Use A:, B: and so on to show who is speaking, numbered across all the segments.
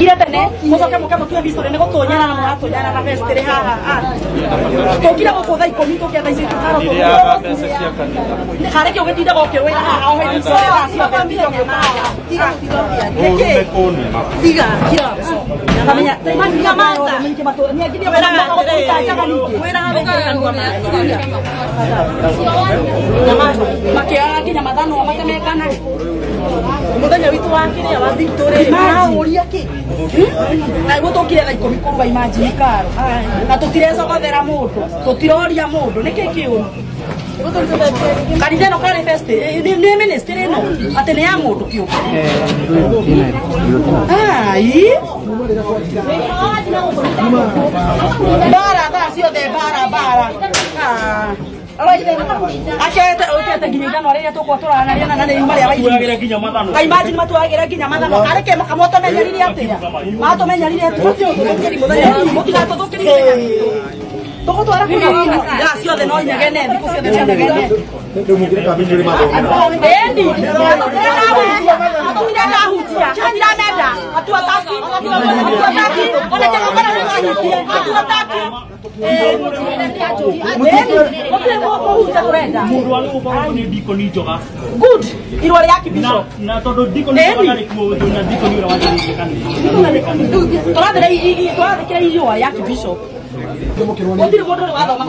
A: Kira tene mucoke muke mutue history ni gutunyana na muratunyana na festiri haha tukira guku thaa 10 tukia thaa ici tukaro kare kio gitinda gukirwira haha o hindi thaa ciothe tiga kira kamenya nyamaza makiaga nginya mathanwa matemekana muthenya witu wa kiria wa victory marauria ki na guo tukire thaa 10 kuruga imagine karo na tutirecogothera mundu tutiroria mundu niki kiuru kanitha ĩno karĩ fest nĩ ministry ĩno atĩ nĩ ya mũndũ kĩũmbe ai bara thaa ciothe bara bara akete ukete nginya ithano rĩrĩa tũkwa tũranaria na nĩ yuma rĩa waigire
B: nginya mathano
A: ka imagine matuagĩra nginya mathano areke makamotomenyerire atĩa matomenyerire mũtigatũthũkĩrie mũthenya witũ tũgũtwara kũrĩa thaa ciothe no inegene thikũ ciothe no inegene endi atũtirenda hutia atuataki atuataki ona kĩgongona nĩ twahutia atuataki
B: mundu wa gũkorwo nĩ Deacon Njoga
A: good irũa rĩa Archbishop
B: na tondũ Deacon Njoga ndarĩ kuo na Deacon ũrĩa wanjĩrĩirie kanitha
A: tũrathĩkĩra irũa rĩa Archbishop gũtirĩ mũndũ ũrĩ wathoma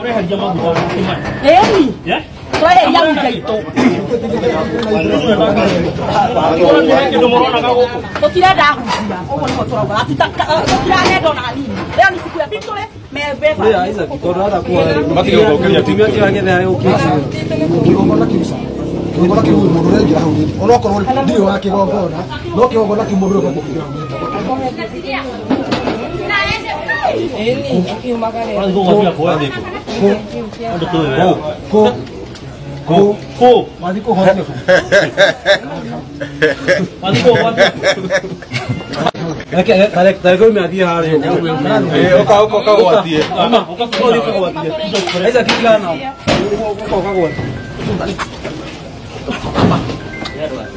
B: ũreheria maguta
A: ĩni tweheria hunja itũ tũtirenda hunjia ũguo nĩguo tũrauga tũtiranenda ona hanini leo ni siku ya victory
C: kĩgongona kĩu mũndũ ũraingĩra hau onokorwo ndirĩ wa kĩgongona no kĩgongona kĩu mũndũ ũrĩa ũkũingĩra hau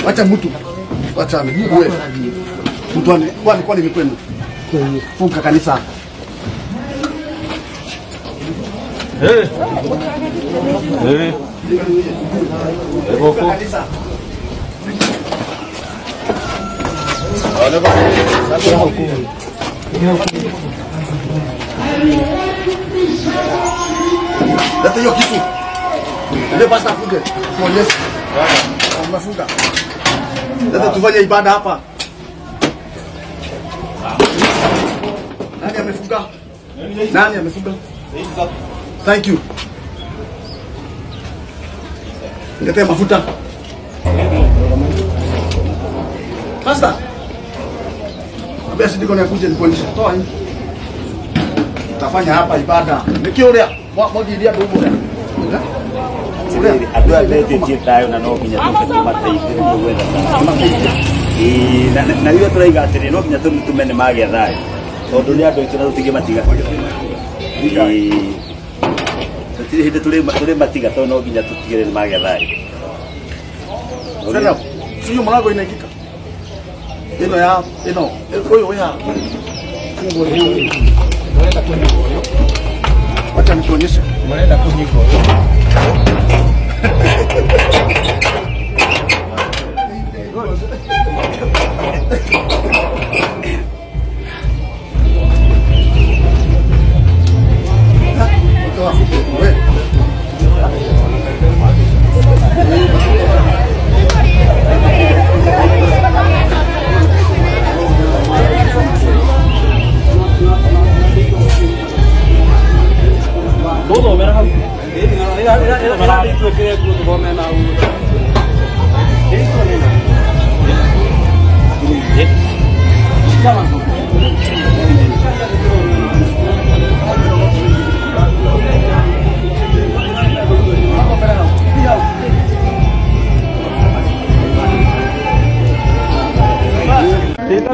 D: Wacha mtu wacha wewe mtu kwani kwani ni kwenu funga kanisa
E: eh eh
D: funga kanisa leta hiyo kitu ndio basi afunge tuonyeshe umefunga. Leta tufanye ibada hapa. Nani amefunga? Nani amefunga? Thank you. Leta mafuta. Pastor. Abia sidiko ni akuje nikuonyeshe. Toa hii. Tutafanya hapa ibada. Nikiuria, mwagiria ndugu.
F: Andũ aya metĩtie thayũ na no nginya tũmateithĩrĩrie gwetha thayũ na rĩrĩa tũraiga atĩrĩ no nginya tũmĩtũme nĩ magĩa thayũ tondũ nĩ andũ aitũ na tũtingĩmatiga tũtirĩ hĩndĩ tũrĩmatiga tondũ no nginya tũtigĩrĩre nĩ magĩa thayũ.
D: Sio mlango inaingika ĩno ya ĩno ũyũ wĩ haha wacha nikuonyeshe
E: mnaenda kunyiko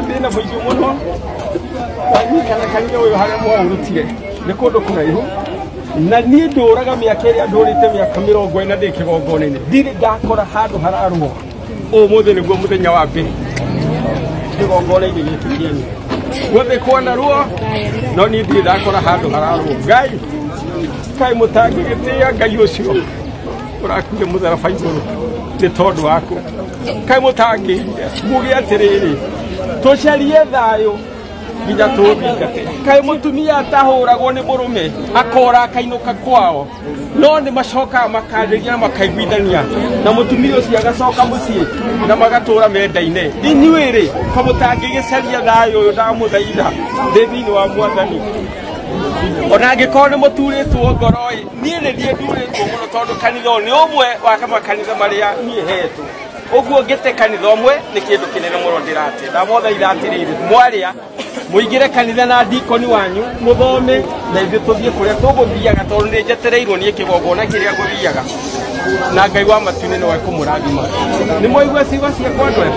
G: Thina mũingĩ mũno twanyitana kanitha ũyũ harĩa mwaũrutire nĩ kũndũ kũraihu
E: Na niĩ ndũraga mĩaka ĩrĩa ndũrĩte mĩaka 40 ndĩ kĩgongona-inĩ, ndirĩ ndakora handũ hararũo. Ũmũthĩ nĩguo mũthenya wa mbere kĩgongona-inĩ gĩkĩ kĩanyu. Gũthĩ kuona ruo, no niĩ ndirĩ ndakora handũ hararũo. Ngai, kaĩ mũtangĩgĩtĩĩa Ngai ũcio ũrakuire mũtharaba igũrũ nĩ tondũ waku. Kaĩ mũtangĩire muge atĩrĩrĩ, tũcarie thayũ nginya tũthingate. Kaĩ mũtumia atahũragwo nĩ mũrũme akora akainũka kwao, no nĩ macokaga makanjĩria na makaiguithania, na mũtumia ũcio agacoka mũciĩ na magatũra mendaine. Inyuĩ rĩ, ko mũtangĩgĩcaria thayũ ũyũ, ndamũthaitha ndĩ thĩinĩ wa Mwathani. Ona angĩkorwo nĩ mũturĩtwo ngoro ĩ, niĩ nĩ niĩ ndurĩtwo mũno tondũ kanitha ũyũ nĩ ũmwe wa makanitha marĩa niĩ hetwo. Ũguo ngĩte kanitha ũmwe nĩ kĩndũ kĩnene mũno ndĩrate. Ndamũthaitha atĩrĩrĩ, mwarĩa mũingĩre kanitha na dikoni wanyu, mũthome na ithuĩ tũthiĩ kũrĩa tũgũthiaga, tondũ nĩ njetereirwo niĩ kĩgongona kĩrĩa ngũthiaga, na Ngai wa matu-inĩ nĩwe ekũmũrathima. Nĩ mwaigua ciugo ciakwa andũ aya?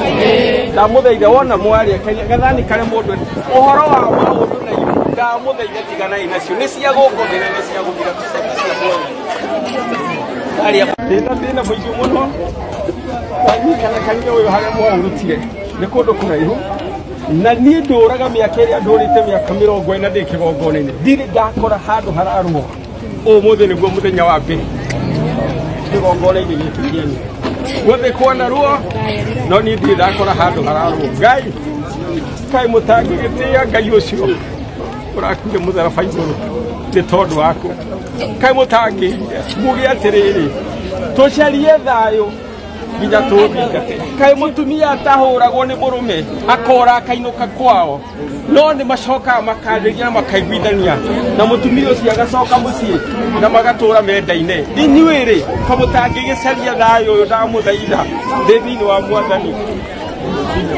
E: Ndamũthaitha wona mwarĩa gathani karĩa mũndũ ũhoro wa maũndũ na iru, ndamũthaitha tiganai nacio, nĩ cia gũkũ thĩ na nĩ cia gũthira, tũcarie cia muoyo. Arĩa ndĩna thĩna mũingĩ mũno, wanyitana kanitha ũyũ harĩa mwaũrutire nĩ kũndũ kũraihu, na niĩ ndũraga mĩaka ĩrĩa ndũrĩte mĩaka 40 ndĩ kĩgongona-inĩ, ndirĩ ndakora handũ hararũo. Ũmũthĩ nĩguo mũthenya wa mbere kĩgongona-inĩ gĩkĩ kĩanyu. Gũthĩ kuona ruo, no niĩ ndirĩ ndakora handũ hararũo. Ngai, kaĩ mũtangĩgĩtĩĩa Ngai ũcio ũrakuire mũtharaba igũrũ nĩ tondũ waku. Kaĩ mũtangĩire muge atĩrĩrĩ, tũcarie thayũ nginya tũthingate. Kaĩ mũtumia atahũragwo nĩ mũrũme akora akainũka kwao, no nĩ macokaga makanjĩria na makaiguithania, na mũtumia ũcio agacoka mũciĩ na magatũra mendaine. Inyuĩ rĩ, ko mũtangĩgĩcaria thayũ ũyũ, ndamũthaitha ndĩ thĩinĩ wa Mwathani.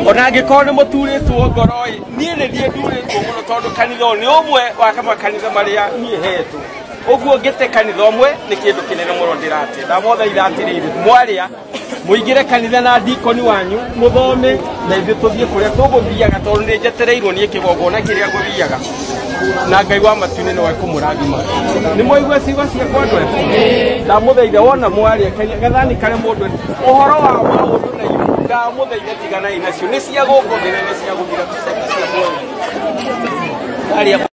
E: Ona angĩkorwo nĩ mũturĩtwo ngoro ĩ, niĩ nĩ niĩ ndurĩtwo mũno tondũ kanitha ũyũ nĩ ũmwe wa makanitha marĩa niĩ hetwo. Ũguo ngĩte kanitha ũmwe nĩ kĩndũ kĩnene mũno ndĩrate. Ndamũthaitha atĩrĩrĩ, mwarĩa mũingĩre kanitha na dikoni wanyu, mũthome na ithuĩ tũthiĩ kũrĩa tũgũthiaga, tondũ nĩ njetereirwo niĩ kĩgongona kĩrĩa ngũthiaga, na Ngai wa matu-inĩ nĩwe ekũmũrathima. Nĩ mwaigua ciugo ciakwa andũ aya? Ndamũthaitha wona mwarĩa gathani karĩa mũndũ ũhoro wa maũndũ na iru, ndamũthaitha tiganai nacio, nĩ cia gũkũ thĩ na nĩ cia gũthira, tũcarie cia muoyo. Arĩa